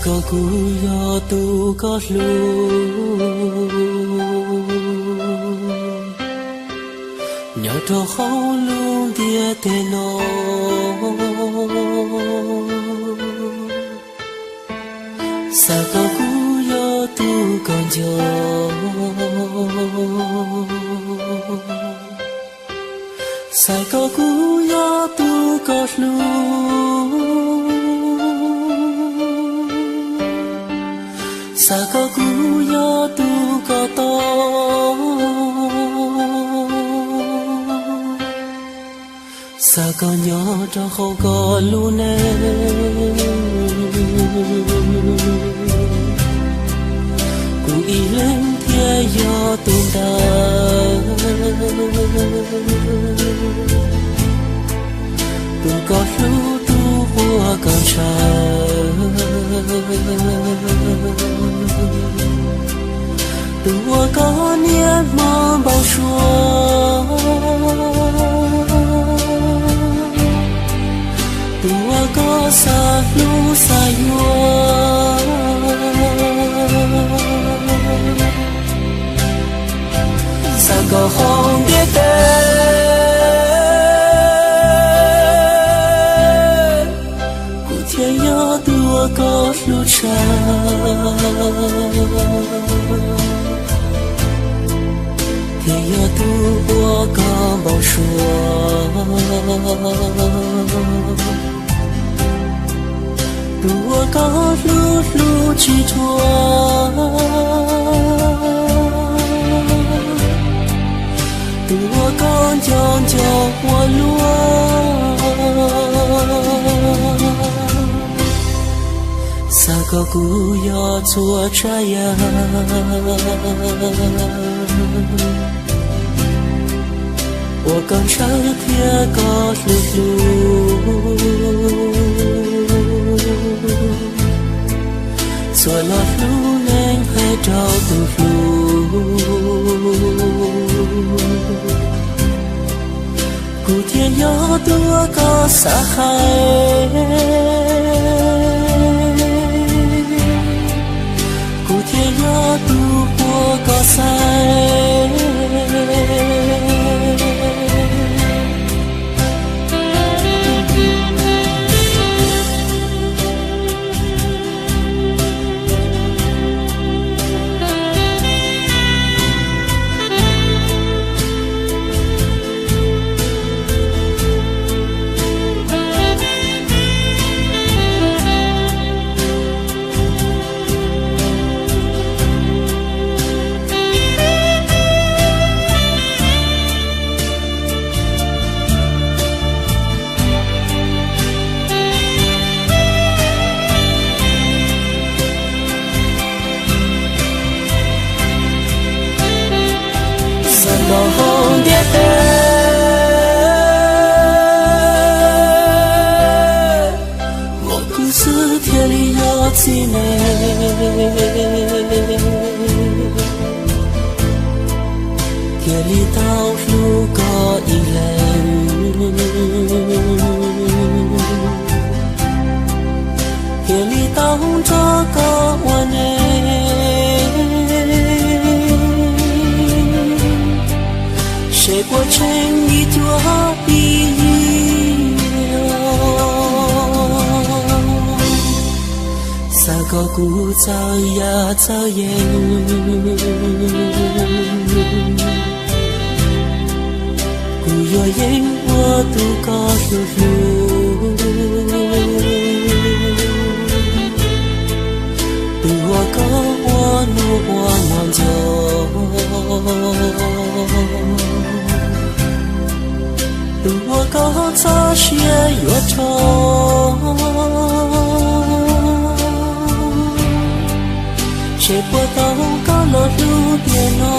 Koj kuj yog tus koj hlub, nyob rau hauv lub ntiaj teb no. Xav koj kuj yog tus koj nco, xav koj kuj yog tus koj hlub, xav koj kuj yog tus koj tos. Xav koj nyob rau hauv koj lub neej, kuv ib leeg thiaj yog tus ntawd, tus koj hlub, tus uas koj ntshaw, tus uas koj niaj hmo npau suav, tus uas koj xav hlub xav yuav. Xav koj hauv ntiaj teb, kuv thiaj yog tus uas koj hlub tshaj, thiaj yog tus uas koj npau suav, tus uas koj hlub hlub tsis dhuav, tus uas koj nco nco ua luaj. Xav koj kuj yog txhua tsav yam uas koj ntshaw thiab koj hlub hlub, txhua lo lus neeg hais rau tus hlub, kuv thiaj yog tus uas koj xav hais, kuv thiaj yog tus uas koj xaiv. Xav koj hauv ntiaj teb, muaj kuv xwb thiaj li yog txiv neej, thiaj li tau hlub koj ib leeg, thiaj li tau nrog koj ua neej, seb puas tsheej ib cuab ib yig. Xav koj kuj txawj yam txawj yeeb, kuv yuav yeej ua tus koj hlub hlub, tus uas koj ua nus ua hmo nco, tus uas koj txoj sia yuav rau, seb puas tau koj los hlub tiag no.